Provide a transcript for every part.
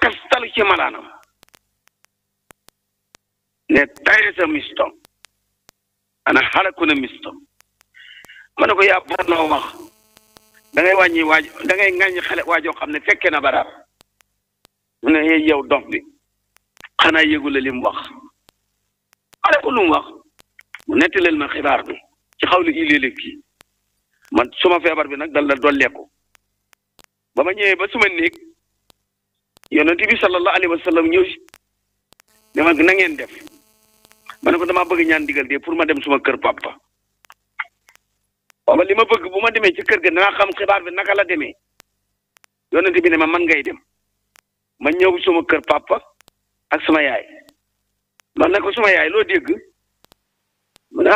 fakastal ci malaanam ne tayre sa mistom ana xalaku na mistom ma ne ko yaa bon loo wax da ngay wàññi waaj da ngay ŋàññi xale waajoo xam ne fekke na baraar mu ne yow dox bi xanaa yëgu la li mu wax ma ne ko lu mu wax mu nettaleel ma xibaar bi ci xawlu iléeg kii man suma feebar bi nag dal la dolleeku ba ma ñëwee ba suma néeg yonent bi sallallahu alayhi wa sallam ñëw si ne ma na ngeen def ma ne ko damaa bëgg ñaan digal de pour ma dem suma kër papa booba li ma bëgg bu ma demee ci kër ga danaa xam xibaar bi naka la demee yonent bi ne ma man ngay dem ma ñëw suma kër papa ak sama yaay man ne ko suma yaay loo dégg mu ne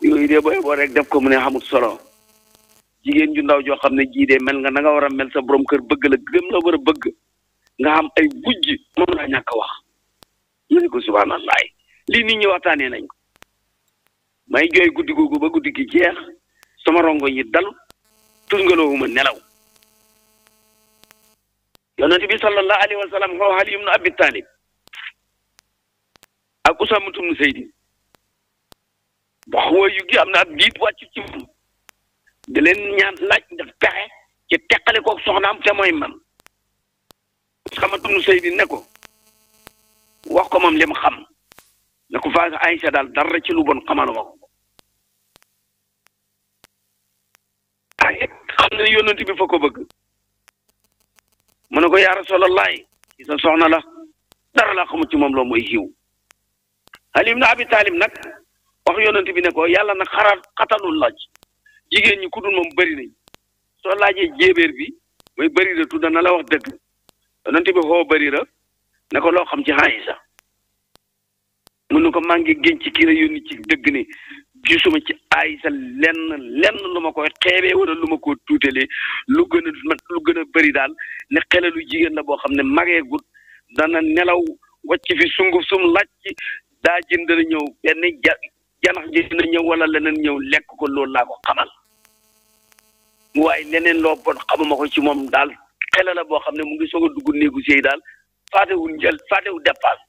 yooyu de booy boo rek def ko mu ne xamut solo jigéen ju ndaw joo xam ne jii de mel nga na nga war a mel sa borom kër bëgg la gëm la war a bëgg nga xam ay bujj moom laa ñàkk a wax mu ne ko subhanallah lii nit ñi waxtaanee nañ ko may jooy guddi googu ba guddi gi jeex sama rongo yi dalu tusngaloowuma nelaw yonent bi sallallahu alayhi wa sallam xoo Ali ibn Abi Talib ak Usaama ibn Zayd wax wooyu gi am na ab diit wàcc ci moom di leen ñaan laaj def pexe ci teqale koog soxnaam te mooy man Usaama ibn Zayd ne ko wax ko moom li mu xam ne ko faa Aysa daal dara ci lu bon xamaluma ko ay xam ne yonent bi fa ko bëgg mu ne ko yaa Rasulallah ci sa soxna la dara la xamul ci moom loo mooy xiw Ali ibn Abi Talib nag wax yonent bi ne ko yàlla nag xatalul laaj jigéen ñi ku dul moom bëri nañ soo laajee jéebéer bi mooy Barira tudd na la wax dëgg yonent bi xoo Barira ne ko loo xam ci Aysa mun na ko maa ngi génn ci kii la yónni ci dëgg ne gisuma ci Aysa lenn lu ma koy xeebee wala lu ma ko tuutalee lu gën a bëri daal ne xele lu jigéen la boo xam ne mageegut dana nelaw wàcc fi sunguf sum làcc daa jën dana ñëw benn janax ji dina ñëw wala leneen ñëw lekk ko loolu laa ko xamal waaye leneen loo bon xamuma ko ci moom daal xele la boo xam ne mu ngi soog a dugg néegu sëy daal faatewul dépasse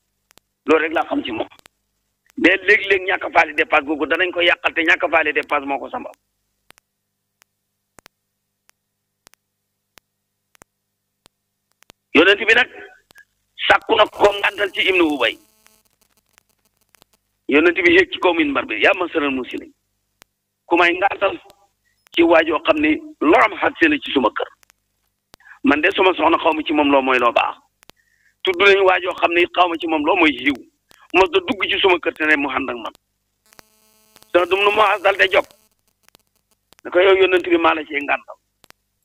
loolu rek laa xam ci moom mais léegi-léegi ñàkk a faale dépasse googu danañ ko yàqal te ñàkk a faale dépasse moo ko sambal yonent bi nag sàkku na ko ngàntal ci Ibnu Ubay yonent bi yéeg ci kaw minbar bi yaa masaral muslimin ku may ngàntal ci waajoo xam ne loram xagsee na ci suma kër man de suma soxna xaw ma ci moom loo mooy loo baax tudd nañu waajoo xam ne xaw ma ci moom loo mooy yiw mos da dugg ci suma kër te ne mu ànd ak man sax dum nu moo as dal de jóg da ko yow yonent bi maa la cee ngàntal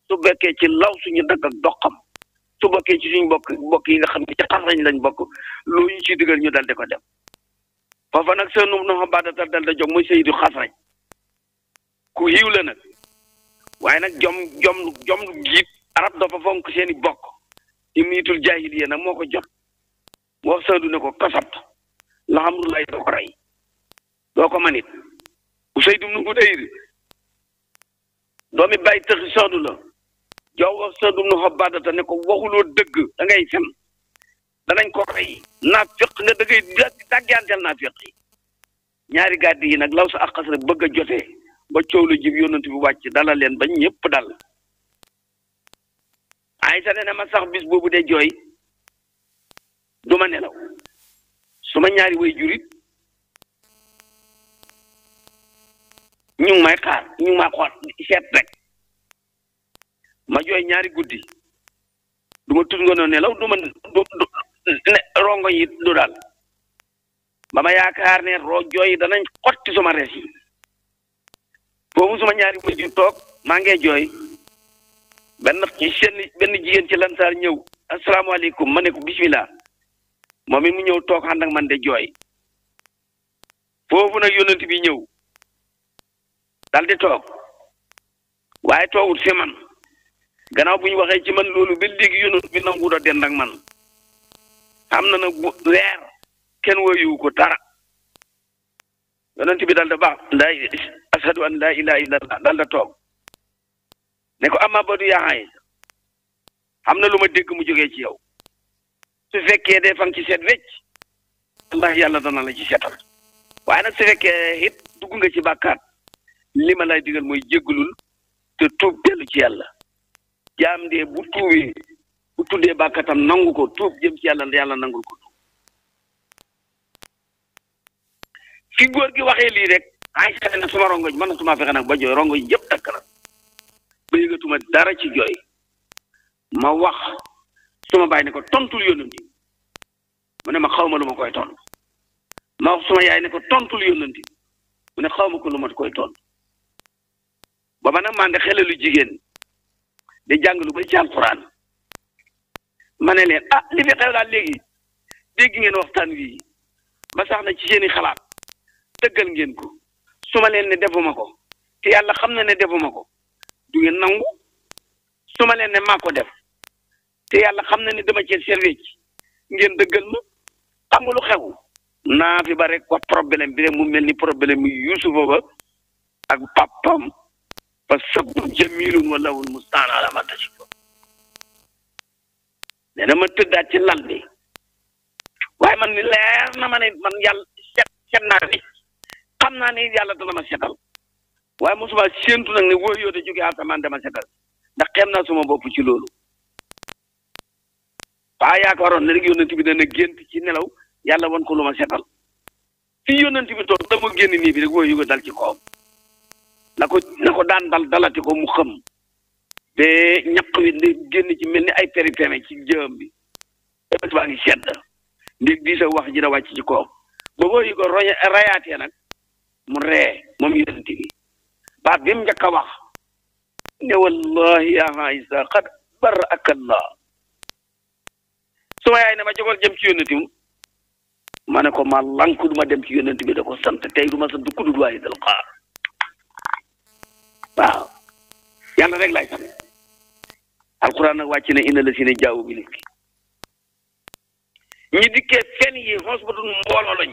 su bekkee ci law suñu dagg ak doxam su bokkee ci suñu bokk yi nga xam ne ci xasrañ lañ bokk loo ñu ci digal ñu dal di ko dem foofa nag seen num no baadatal dal da jóg mooy Sayyidu xasrañ ku yiw la nag waaye nag jom giit arab dafa fonk seeni bokk imiitul jaahiliya nag moo ko jot mu wax Saadu ne ko kasab alhamdulilah doo ko rey doo ko manit Usayd ibn Hudayr doomi bàyyi tëxi Saadu la jox wax Saadu ibn Ubaadata ne ko waxuloo dëgg da ngay fen danañ ko rey naafiq nga da ngay dàgganteel naafiq yi ñaari gàddi yi nag law sa ak xas rek bëgg a jotee ba coow la jib yonent bi wàcc dala leen ba ñëpp dal Aysa ne ma sax bis boobu de jooy du ma nelaw suma ñaari way jurit ñu ngi may xaar ñu ngi may xool seet rek ma jooy ñaari guddi du ma tus nga noo nelaw du ma rongo yi du daal ba ma yaakaar ne jooy yi danañ xotti suma res yi foofu suma ñaari way jur toog maa ngee jooy benn jigéen ci lansaar ñëw asalaamaaleykum ma ne ko bismillah moom it mu ñëw toog ànd ak man de jooy foofu nag yonent bi ñëw dal di toog waaye toogul fi man gannaaw bu ñu waxee ci man loolu ba léegi yonent bi nanguwul a dend ak man am na nag weer kenn woyu ko dara yonent bi dal da baax ashadu an laa ilaaha illallah dal da toog ne ko amma badu yaa Aysa xam na lu ma dégg mu jógee ci yow su fekkee dee fan ci seet wecc ndax yàlla dana la ci seetal waaye nag su fekkee it dugg nga ci bàkkaat li ma lay digal mooy jéggalul te tuub dellu ci yàlla jaam de bu tuubee bu tuddee bàkkaatam nangu ko tuub jëm ci yàlla yàlla nangul ko fi góor gi waxee lii rek ay xale na suma rongoñ man na suma fexe nag ba jooy rongoñ yëpp takk na ba yëgatuma dara ci jooy ma wax suma baay ne ko tontul yónnanti mu ne ma xaw ma lu ma koy tontu ma wax suma yaay ne ko tontul yónnanti mu ne xaw ma ko lu ma koy tontu booba nag man de xele lu jigéen di jàng lu bay ci alxuraan ma ne leen ah li fi xew daal léegi dégg ngeen waxtaan wi ba sax na ci seeni xalaat dëggal ngeen ko su ma leen ne defuma ko te yàlla xam na ne defuma ko du ngeen nangu su ma leen ne maa ko def te yàlla xam na ne dama cee servi ci ngeen dëggal ma xam nga lu xew naa fi ba rek wax problème bi rek mu mel ni problème mu Yuusufa ba ak papam fa sabbu jamilun wa lawul mustaan ala ma tasifun nee na ma tëddaat ci lal bi waaye man ni leer na ma ne man yàlla set naa ni xam naa ne yàlla dana ma setal waaye mosuma séentu nag ne wóor yoo de jóge asamaan dama setal ndax xem naa suma bopp ci loolu waa yaakaaroon ne rek yónnent bi dana gént ci nelaw yàlla won ko lu ma setal fii yónnent bi toog dama génn nii bi rek wóor yu ko dal ci kawam na ko daan dalati ko mu xam te ñaq wi di génn ci mel ni ay péripéme ci jëm bi baa ngi sedd ndég di sa wax ji da wàcc ci kawam ba wóor yu ko rayaatee nag mu ree moom yónnent bi baat bi mu njëkk a wax ne wallahi ya Aïsa qad baraka Allah suma yaay ne ma jógal jëm ci yónnent bi ma ne ko ma lanku duma dem ci yónnent bi da ko sant tey du ma sant ku dul waaye dal xaar waaw yàlla rek laay sant alquran nag wàcc na inna la si ne jaawu bi nit ñi dikkee fen yi xos ba dun mbooloo lañ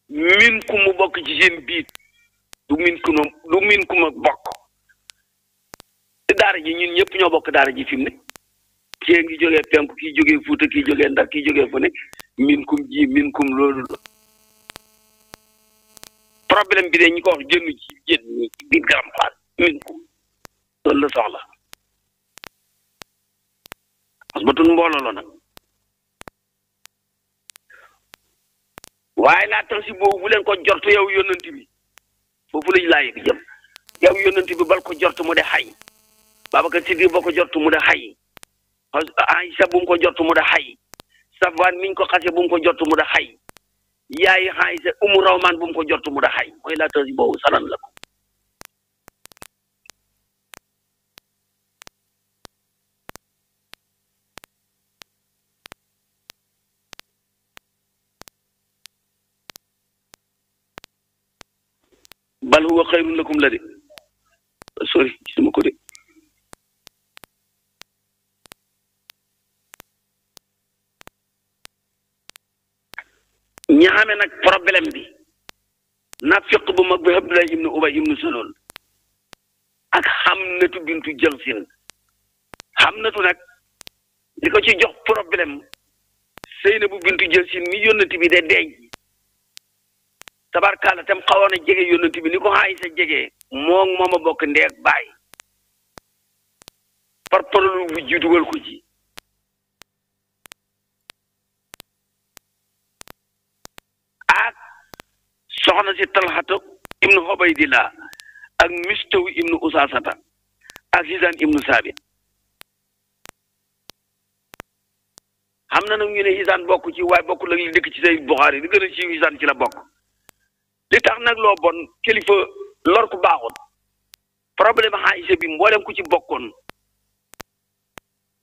min ku mu bokk ci seen biit du min ku ma bokk te daara ji ñun ñëpp ñoo bokk daara ji fi mu ne kii ngi jógee penku kii jógee Fuuta kii jógee Ndar kii jógee fu ne min kum loolu la problème bi de ñi ko wax jënn ci jën ñi biir garam xaal min kum loolu la soxla parce que tun mbooloo la nag waaye laa tax si boobu bu leen ko jortu yow yónnent bi foofu lañ laa yëg jëm yow yónnent bi bal ko jortu mu de xay Babacar Siddiq boo ko jortu mu de xay Aïsa bu mu ko jortu mu de xay Safwaan miñ ko xase bu mu ko jortu mu de xay yaay Aïsa Umu Rawmaan bu mu ko jortu mu de xay mooy laa tax si boobu sanan la ko bal huwa xayrun lakum la de sori gisuma ko de ñi xamee nag problème bi nafiq bu mag bi Abdullah ibnu Ubay ibnu Salul ak Xamnatu bintu Jalsin Xamnatu nag li ko ci jox problème Seynabu bintu Jalsin mi yónnent bi de denc tabarkaala tam xawoon a jege yónnent bi ni ko Aysa jege moom a bokk ndeeg baay par parolu bu ji dugal ko ci ak soxna si Talxata ibnu Ubaydillah ak Mistaw ibnu Usaasata ak Hisaan ibnu Saabit xam na nag ñu ne Hisaan bokk ci waaye bokk la li dëkk ci say Buxaari li gën a ci Hisaan ci la bokk li tax nag loo bon kilifa lor ku baaxul problème Aïsa bi mboolem ku ci bokkoon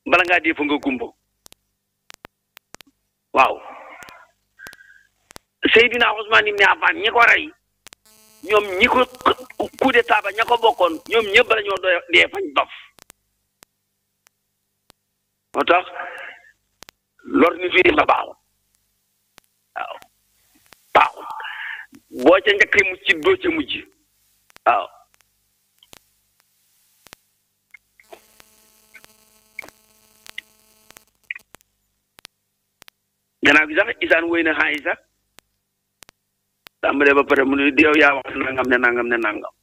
bala ngaa dee fa nga gumbo waaw Seydina Ousmane ibn Affan ñi ko rey ñoom ñi ko coup d'état ba ña ko bokkoon ñoom ñëpp bala ñoo dee fañ dof moo tax lor ni fii la baaxul waaw baaxul boo ca njëkkee mucc doo ca mujj waaw ginnaaw gi sax isaan wéy na Aysa tàmbalee ba pare mu ne yow yaa wax nangam ne nangam ne nangam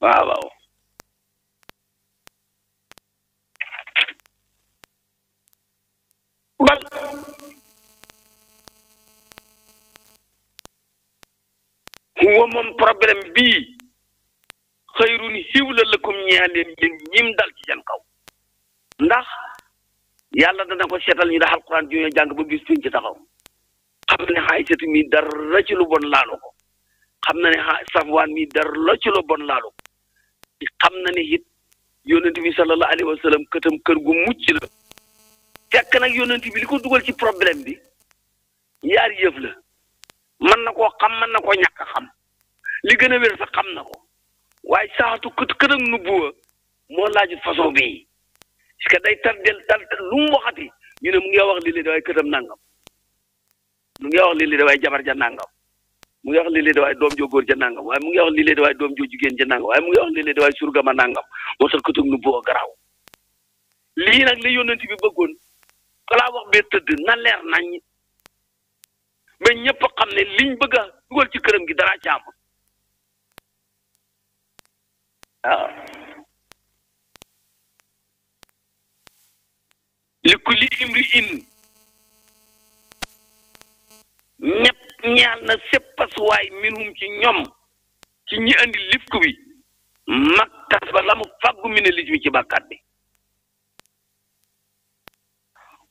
waaw waaw bal huwa moom problème bii xëyrun xiw la lëkkum ñeel leen yéen ñim dal ci seen kaw ndax yàlla dana ko seetal ñu da alquran ju ñu jàng ba bis fiñ ci taxaw xam na ne Aysatu mi dara ci lu bon laalu ko xam na ne Safwaan mi dara ci lu bon laalu ko xam na ne it yonent bi sallallahu alayhi wa sallam këtam kër gu mucc la fekk nag yonent bi li ko dugal ci problème bi yaar yëf la mën na koo xam mën na koo ñàkk xam li gën a wér sax xam na ko waaye saatu kët ak nubbuwa moo laajut façon bii parce que day tal lu mu waxati ñu ne mu ngi wax lii daway këtam nangam mu ngi wax lii daway jabar ja nangam mu ngi wax lii daway doom joo góor ja nangam waaye mu ngi wax lii daway doom joo jigéen ja nangam waaye mu ngi wax lii daway surgama nangam moo tax kët ak nubbuwa garaaw lii nag li yonent bi bëggoon balaa wax bee tëdd na leer nañ ba ñëpp xam ne liñ bëgg a dugal ci këram gi dara caam waaw li kulli imri in ñëpp ñaal na séppas waay minhum ci ñoom ci ñi andi lifku bi makkas ba la mu fàggu mi ne lis mi ci bàkkaat bi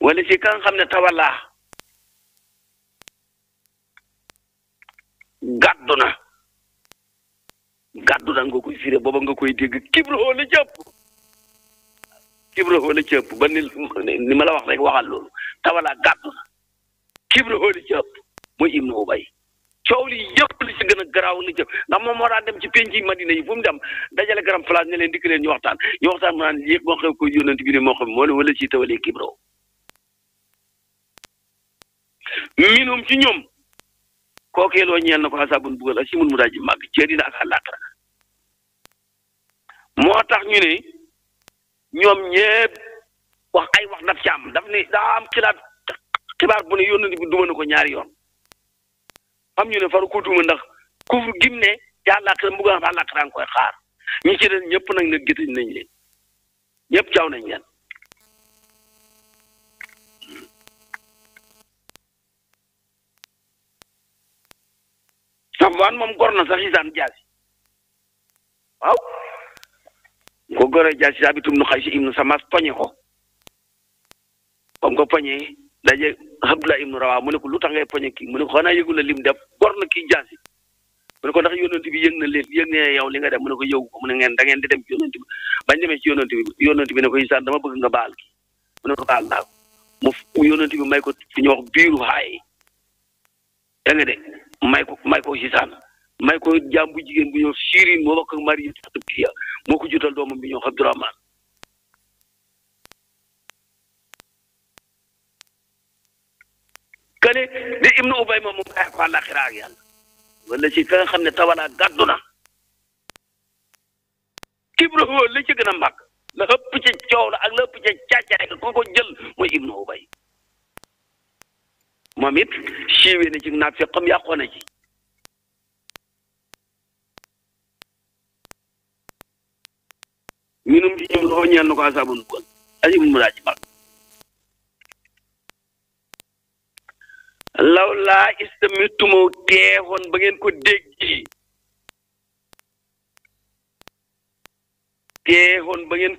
wala si ka nga xam ne tawalaa gàddu na nga koy firé booba nga koy dégg kibroo la cëpp ba ni ma la wax rek waxal loolu tawalaa gàddu na kibroo la cëpp mooy Ibnu Ubay coow li yëpp li ci gën a garaaw li cëpp ndax moom moo daan dem ci penc yi Madina yi fu mu dem dajale garam place ne leen dikk leen ñu waxtaan mu naan yëpp moo xew ko yónnent bi ne moo xam moo ne wala ci tawalee kibroo minum ci ñoom kookeeloo ñeel na ko xasaabun bugal ak si mun mu daal ji màgg ci àddina ak àllaaxira moo tax ñu ne ñoom ñëpp wax daf ci am daf ne daa am xibaar bu ne yónnent bi duma na ko ñaari yoon am ñu ne faru ko duma ndax kufur gim ne ci àllaaxira mbugal am àllaaxira nga koy xaar ñi ci leen ñëpp nag nag gëtëñ nañ leen ñëpp caaw nañ leen Safwaan moom gor na sax isaan jaasi waaw ko goree jaasi Saabitu ibnu Xays ibnu Samaas poñe ko comme ko poñe daje Abdullah ibnu Rawaa mu ne ko lu tax ngay poñe kii mu ne ko xanaa yëgu la lim def gor na kii jaasi mu ne ko ndax yonent bi yëg na leen yëg ne yow li nga def mu ne ko yëgu ko mu ne ngeen da ngeen di dem ci yonent bi bañ demee ci yonent bi ne ko isaan dama bëgg nga baal kii mu ne ko baal naa ko mu yonent bi may ko fi ñu wax biiru xaay da nga de may ko isaan may ko jaam bu jigéen bu ñëw Sirin moo bokk ak Mariya Taqiya moo ko jutal doomam bi ñëw Abdurahmaan kale di Ibnu Ubay moom mu bàyyi ko àllaaxira ak yàlla wala ci ka nga xam ne tawalaa gàddu na kibro la ci gën a màgg la ëpp ca coow la ak la ëpp ca càccaay ko ko jël mooy Ibnu Ubay moom it siiwee na ci naafeq xam yàqoo na ci minum ci ñoom loo ñeel na ko asaabun bugal asibun mu daa ci mag law laa istamittumoo teexoon ba ngeen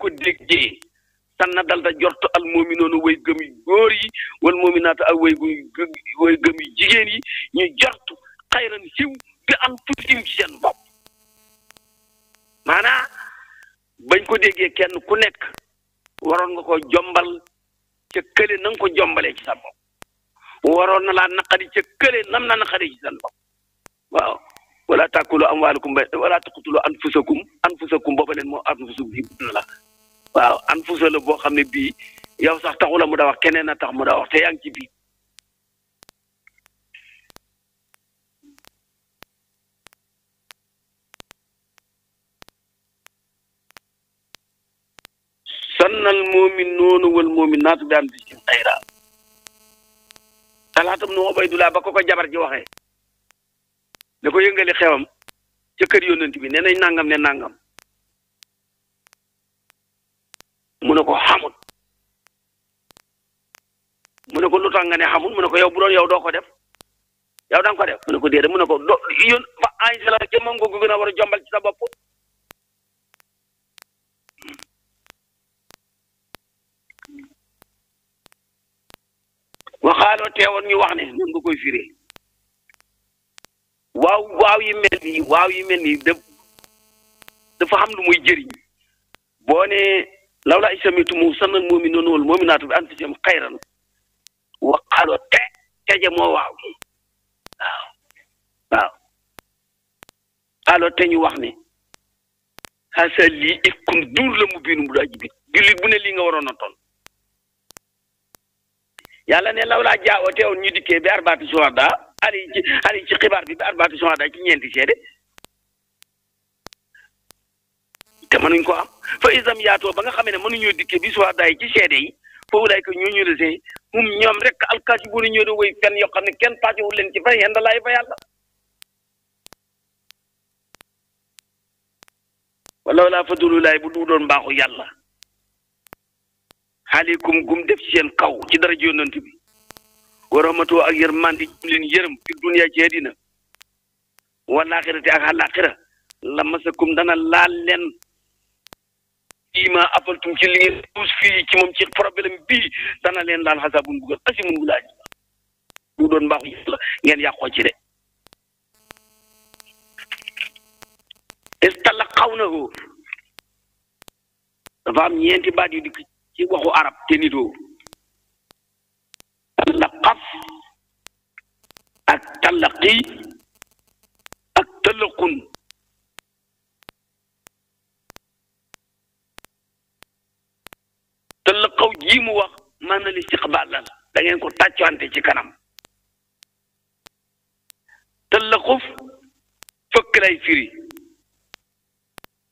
ko déggee sanna dalta jorto al mu'minoonu way gëm yu góor yi wal mu'minaatu ak way gëm yu jigéen yi ñu jortu xayran siw bi am tuutim ci seen bopp maanaam bañ ko déggee kenn ku nekk waroon nga ko jombal ca kële na nga ko jombalee ci sa bopp waroon na laa naqari ca kële nam na naqari ci sa bopp waaw wala tàkkulu amwaalakum wala taqtulu anfusakum booba leen moo anfusu bi la waaw anfusa la boo xam ne bii yow sax taxu la mu daa wax keneen a tax mu daa wax te yaa ngi ci bii sannal mu'minuuna wal mu'minaatu bi anfusihim xayra Talaatam nu Ubaydullah ba ko jabar ji waxee da ko yëngali xewam ca kër yonent bi nee nañ nangam ne nangam mu ne ko xamut mu ne ko lu tax nga ne xamut mu ne ko yow bu doon yow doo ko def yow da nga ko def mu ne ko déedéet mu ne ko yoon ba Aysa la ca moom nga ko gën a war a jombal ci sa bopp waxaaloo teewoon ñu wax ne noonu nga koy firee waaw yi mel nii dafa xam lu muy jëriñ boo ne lawlaa iz sami'tumuuhu zanna al-mu'minuuna wal mu'minaatu bi anfusihim xayran waxaaloo teje moo waaw gi waaw xaaloo te ñu wax ne xasa lii ikkum duur la mu biinu mu daa jibit jullit bu ne lii nga waroon a toll yàlla ne lawlaa jaawoo teewoon ñu dikkee bi arbaati shuhadaa ali ci xibaar bi arbaati shuhadaa ci ñeenti seede te mënuñ ko am fa isam yaatoo ba nga xamee ne mënuñoo dikkee bi shuhadaa yi ci seede yi foofu lay ko ñooñu resee ñoom rek alkaasi bu ne ñoo doon woy fenn yoo xam ne kenn paasewul leen ci fay yendalaay fa yàlla wala laa fadlulaay bu du doon mbaaxu yàlla xaalikum gum def ci seen kaw ci dara yonent bi wa rahmatoo ak yërmandi leen yërëm fi dunya ci àddina wal aaxirati ak àllaaxira la masakum dana laal leen ma afaltum ci li ngeen tuus fii ci moom ci problème bii dana leen laal xasaabun bugal asimun bu laaj bu doon mbaaxu yàlla ngeen yàqoo ci de istalaqawnahu dafa am ñeenti baat yu dikk ci waxu arab te nitoo talaqaf ak talaqi ak talaqun talaqaw ji mu wax mën na li istiqbaal la da ngeen ko tàccuwante ci kanam talaquf fëkk lay firi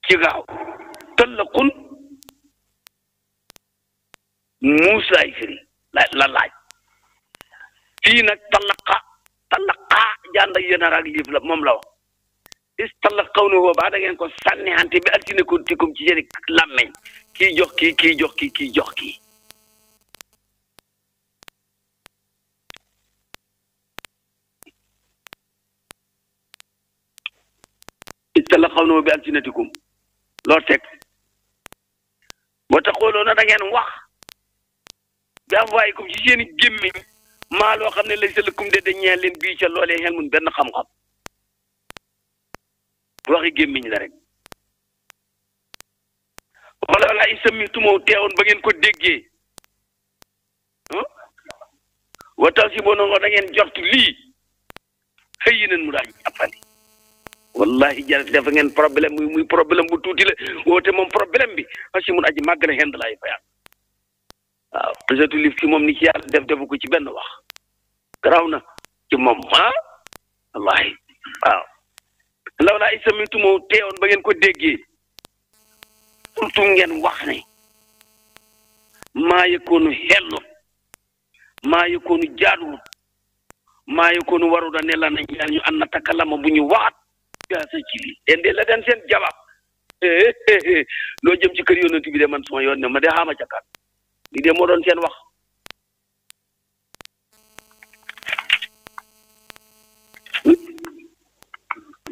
ci gaaw talaqun muus lay firi la laaj fii nag talaqa jànd ak yéen ak liif la moom la wax is talaqaw ne boobaa da ngeen ko sànni ante bi altine ko tikum ci seen làmmeñ kii jox kii jox kii jox kii is talaqaw ne bi altinatikum loo teg boo taxooloo na da ngeen wax bi am waaye comme ci seen i gémmiñ maa loo xam ne lay sa lëkkum de ñeel leen bii ca loolee xel mun benn xam-xam waxi gémmiñ la rek wala wala i samitumoo teewoon ba ngeen ko déggee wa taw si boo nangoo da ngeen jortu lii xëy yi mu daal jàppandi wallahi jërëjëf dafa ngeen problème muy problème bu tuuti la woote moom problème bi parce mun aji màgg na xend laay fayal waaw peut-être lif ci moom ni ci yàlla defu ko ci benn wax garaaw na ci moom wallahi waaw law laa isamitu teewoon ba ngeen ko déggee surtout ngeen wax ne maa yëkkoonu xellu maa yëkkoonu jaaduwut maa yëkkoonu waruda ne la nañ ñu an na takalama bu ñu waxat gaa sa ci lii ende la den seen jabab loo jëm ci kër yonent bi de man sama yoon ne ma de xaama cakaat li de moo doon seen wax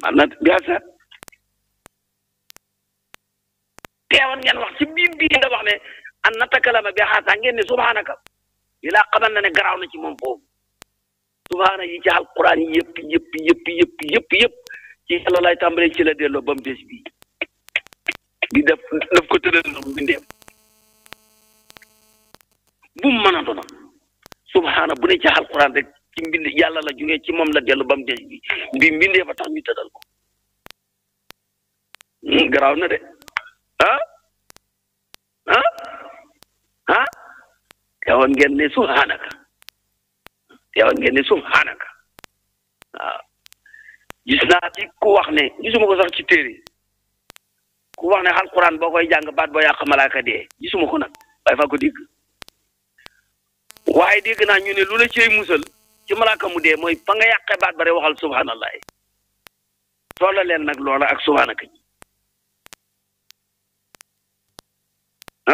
am na gaasa teewoon ngeen wax ci biir nga wax ne an na takalama bi xaasaa ngeen ne subhanaka yi laa xamal na ne garaaw na ci moom foofu subhana yi ci alquran yëpp ci yàlla lay tàmbalee ci la delloo ba mu des bi di def ko tëddal na bindeem bu mu mën a doon subhana bu ne ci alquran rek ci mbind yàlla la jógee ci moom la dellu ba mu des bi mbindee fa tax ñu tëddal ko garaaw na de teewoon ngeen ne subhanaka waaw gis naa ci ku wax ne gisuma ko sax ci téere ku wax ne alquran boo koy jàng baat boo yàq malaaka dee gisuma ko nag waaye faa ko dégg waaye dégg naa ñu ne lu la cay musal ci malaaka mu dee mooy fa nga yàqee baat bare waxal subhanallah soola leen nag loola ak subhanaka ji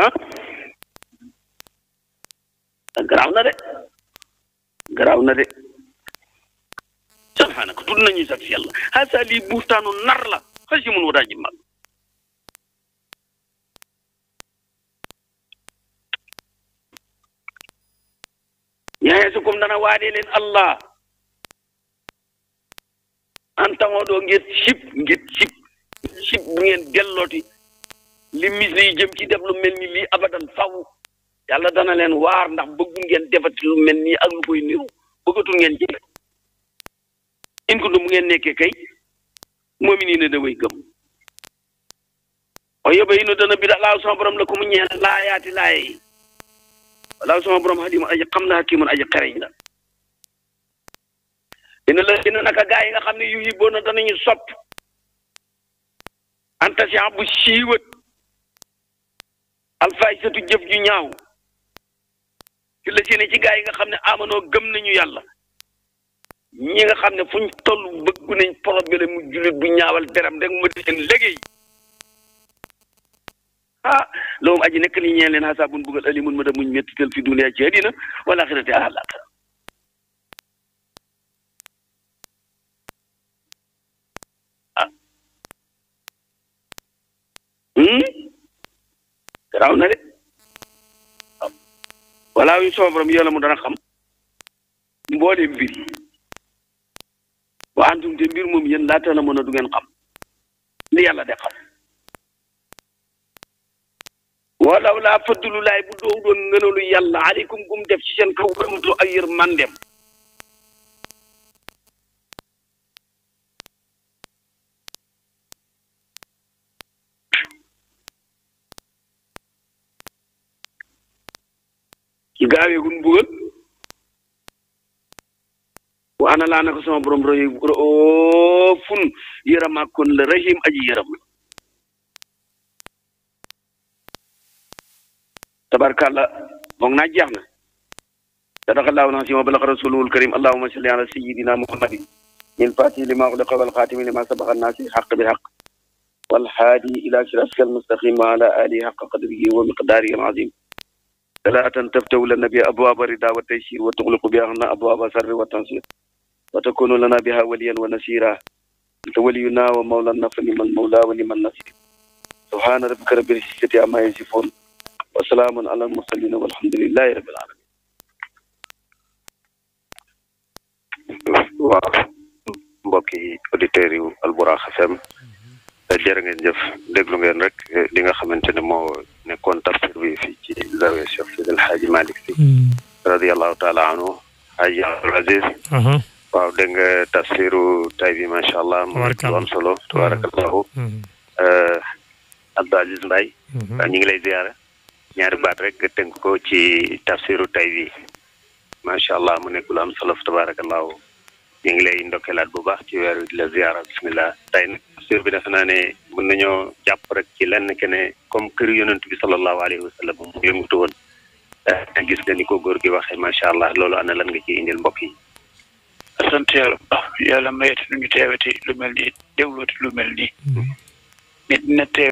ah garaaw na de subhanaka tudd nañuy sax yàlla xasa lii buurtaanu nar la xasi mun wadaa ji mag yayesukum dana waadee leen allah an taŋoo doo ngeen sib bu ngeen dellooti li misli yi jëm ci def lu mel ni lii abadan faw yàlla dana leen waar ndax bëggu ngeen defati lu mel nii ak lu koy niru bëggatul ngeen jële in ko mu ngeen nekkee kay moom nii ne da way gëm o yóbba yi nu dana bi laaw sama borom la ko mu ñeel laayaati laaye yi laaw sama borom xadimu aji xam na hakimun aji xereñ la dina naka gaa yi nga xam ne yu yi boona danañu sopp antasian bu siiwat alfaysatu jëf ju ñaaw ci la seene ci gaa yi nga xam ne amanoo gëm nañu yàlla ñi nga xam ne fuñ toll bëggu nañ problème mu jullit bu ñaawal deram rek mu di seen liggéey loolu aji nekk li ñeen leen xasaabun bugal alimun ma da muñ mettital fi duniya ci àddina wala axirati àllaaxira garaaw na de walaa yu sama borom yàlla mu dana xam mboole mbir yi wa antum te mbir moom yéen laata na mën a du ngeen xam li yàlla de xam walaw laa fadlulaay bu doow doon ngënalu yàlla aleykum gum def ci seen kaw ramatu ak yërmandem ci gaawee gun bugal wa ana laa nako sama borom fun yërama kon la rahim aji yërëm la tabarkàlla moom naa jeex na sadaqallahu al-aziim wa balaga rasuluhu al-karim allahumma salli ala sayyidina muhammadin il-faatihi lima ughliqa wal khaatimi lima sabaqa an-naasiri al-haqqi bil-haqqi wal haadi ila siraatika al-mustaqiim wa ala aalihi haqqa qadrihi wa miqdaarihi al-aziim salaatan taftahu lana biha abwaaba ridaa wa taysiir wa tughliqu biha abwaaba sarri wa tansiir wa takunu lana biha waliyan wa nasiira anta waliyuna wa mawlana fa ni'mal mawlaa wa ni'man nasiir subhaana rabbika rabbil izzati ammaa yasifuun wa salaamun alal mursaliin walhamdulillahi rabbil aalamiin. waaw mbokki auditeurs yu Albourakh FM jërë ngeen jëf déglu ngeen rek li nga xamante ne moo nekkoon tafsir bi fii ci zawiya Cheikh Seydi El Hadji Malick Sy radiyallahu taala anhu Hadji Abdoul Aziz waaw dégg nga tafsiru tay bi macha allah mu am solo tabarakallahu Abdou Aziz Mbaye ñu ngi lay ziyaara ñaari baat rek nga tënk ko ci tafsiru tay bi macha allah mu nekk lu am solo tabarakallahu ñu ngi lay ndokkeelaat bu baax ci weer wi di la ziyaara bismillah tey nag tafsir bi defe naa ne mën nañoo jàpp rek ci lenn ke ne comme kër yonent bi sallallahu alayhi wa sallam mu yëngatu woon gis nga ni ko góor gi waxee macha allah loolu ana lan nga ci indil mbokk yi. sant yàlla yàlla mayeti lu ñu teewati lu mel nii déglooti lu mel nii nit na teew